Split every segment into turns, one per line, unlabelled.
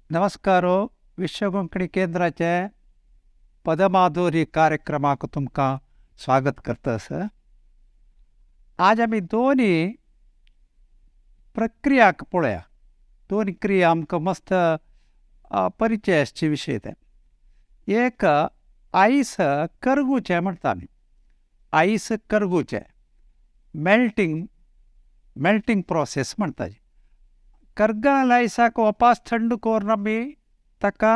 नमस्कार. विश्व कोंकणी केंद्राचे पदमाधुरी कार्यक्रमाक तुमकां स्वागत करता आसा. आज आमी दोनी प्रक्रियाक पळोवया. दोन क्रिया आमकां मस्त परिचय आसचे विशय ते. एक आयस करगुचें म्हणटा आमी, आयस करगुचें, मेल्टींग मेल्टींग प्रोसेस म्हणटा. करगल आयसाक वपास थंड करून आमी ताका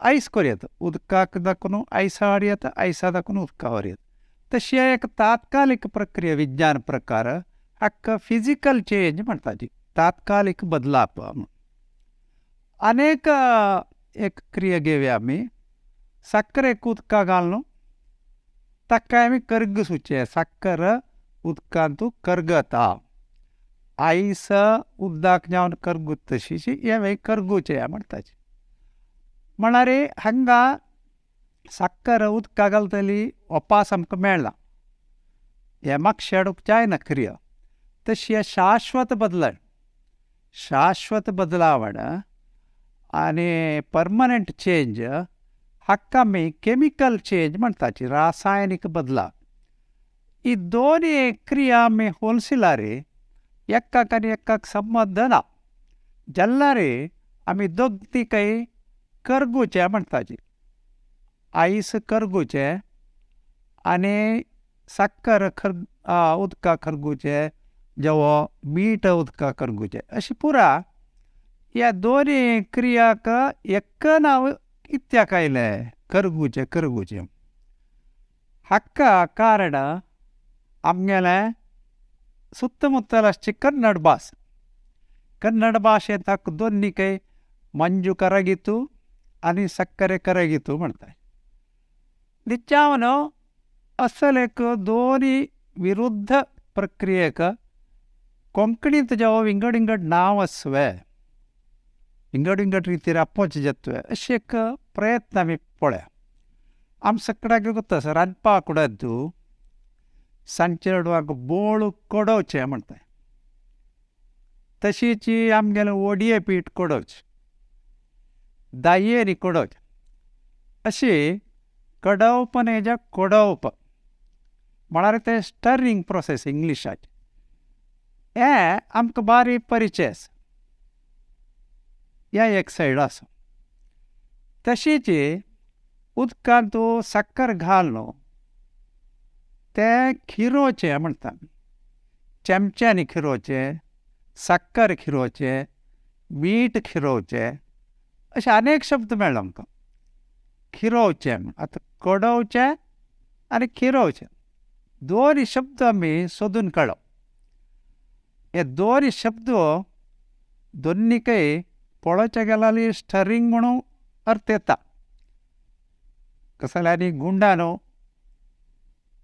आयस करूं, उदकाक दाखोवन आयसा हाडयता, आयसा दाखोवन उदका व्हरयता. तशी एक तात्कालीक प्रक्रिया विज्ञान प्रकार हाका फिजिकल चेंज म्हणटा, तात्कालीक बदलाप. अनेक एक क्रिया घेवया आमी. साकरेक उदका घालून ताका आमी करगसूचें, साकर उदकांत करगता, आयस उदक जावन करगूत तशीच हें करगुचें म्हणटा. म्हळ्यार हांगा साकर उदका घालतली वपास आमकां मेळना, हें मातशें हाडूंक जायना क्रिया. तशी शाश्वत बदलण, शाश्वत बदलावण आनी परमनंट चेंज हाका आमी केमिकल चेंज म्हणटाची, रासायनीक बदलाव. ही दोनी क्रिया आमी होलसिलार एकाक आनी एकाक संबंद ना जाल्यार आमी दोग तिकाय करगुचें म्हणटाची. आयस करगुचें आनी साकर खर उदका करगुचें, जावं मीठ उदका करगुचें, अशें पुरा ह्या दोनी क्रियाक एक नांव कित्याक आयलें करगुचें करगुचें. हाका कारण आमगेलें सुತ್ತमुत्तल आसची कन्नड भास. कन्नड भाशेंत ताका दोन्निकय मंजू करगितू आनी सक्करे करगितू म्हणटा. निचावन असल एक दोनी विरुद्ध प्रक्रियेक कोंकणींत जेव्हा विंगड विंगड नांव आसवे, विंगड विंगड रितीर आपोवचें जातवे, अशें एक प्रयत्न आमी पळया. आम सगळ्याक गोत्ता आसा रांदपा कुडांतू सांजचे चेडवाक बोळ कडोवचें म्हणटा, तशीच आमगेलें ओडये पीठ कडोवचें, दायेरी कडोवचें, अशी कडोवप आनी कडोवप म्हळ्यार तें स्टरिंग प्रोसेस इंग्लिशाचें. हें आमकां बारीक परिचय आसा, ह्या एक सायड आसा. तशीच उदकांत साकर घालून तें खिरोचें म्हणटा, चमच्यानी खिरोवचें, साकर खिरोवचें, मीठ खिरोवचें, अशे अनेक शब्द मेळ्ळे आमकां. खिरोवचें आतां कडोवचें आनी खिरोवचें दोन शब्द आमी सोदून काडप. हे दोन शब्द दोन्निकय पळोवच्या गेल्यार स्टरिंग म्हणून अर्थ येता, कसल्यानी आनी गुंडानो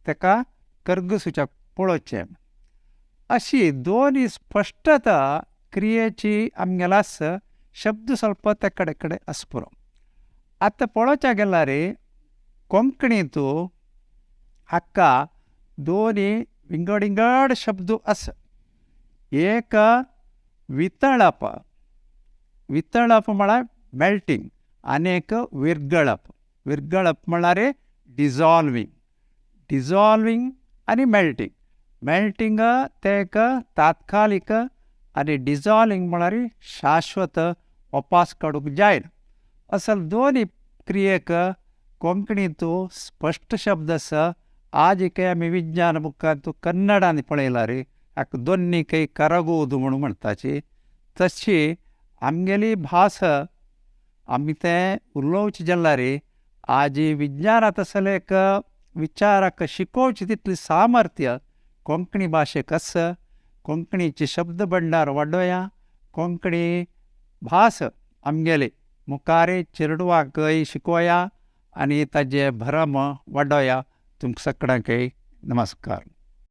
ताका करगसूच्या पळोवचें. अशी दोन स्पश्टता क्रियेची आमगेलो आसा, शब्द स्वल्प ते कडेन कडेन आसा पुरो. आतां पळोवच्या गेल्यार कोंकणींत हाका दोनी विंगड विंगड शब्द आसा. एक वितळप, वितळप म्हळ्यार मेल्टींग, आनी एक विरगळप, विरगळप म्हळ्यार डिजॉल्वींग, डिजॉल्वींग आनी मेल्टींग. मेल्टींग तें एक तात्कालीक आनी डिजॉल्वींग म्हळ्यार शाश्वत, वपास काडूंक जायना. असल दोनी क्रियेक कोंकणींत स्पश्ट शब्द आसा. आज काय आमी विज्ञान बुकांत कन्नडान पळयला रे हाका दोन्निकय करगूद म्हणून म्हणटाची. तशी आमगेली भास आमी तें उलोवचें जाल्यार आज विज्ञानांत असले एक विचाराक शिकोवचें तितलें सामर्थ्य कोंकणी भाशेक आसा. कोंकणीचे शब्द भंडार वाडोवया, कोंकणी भास आमगेली मुखार चेडवांकय शिकोवया आनी ताजे भरम वाडोवया. तुमकां सगळ्यांकय नमस्कार.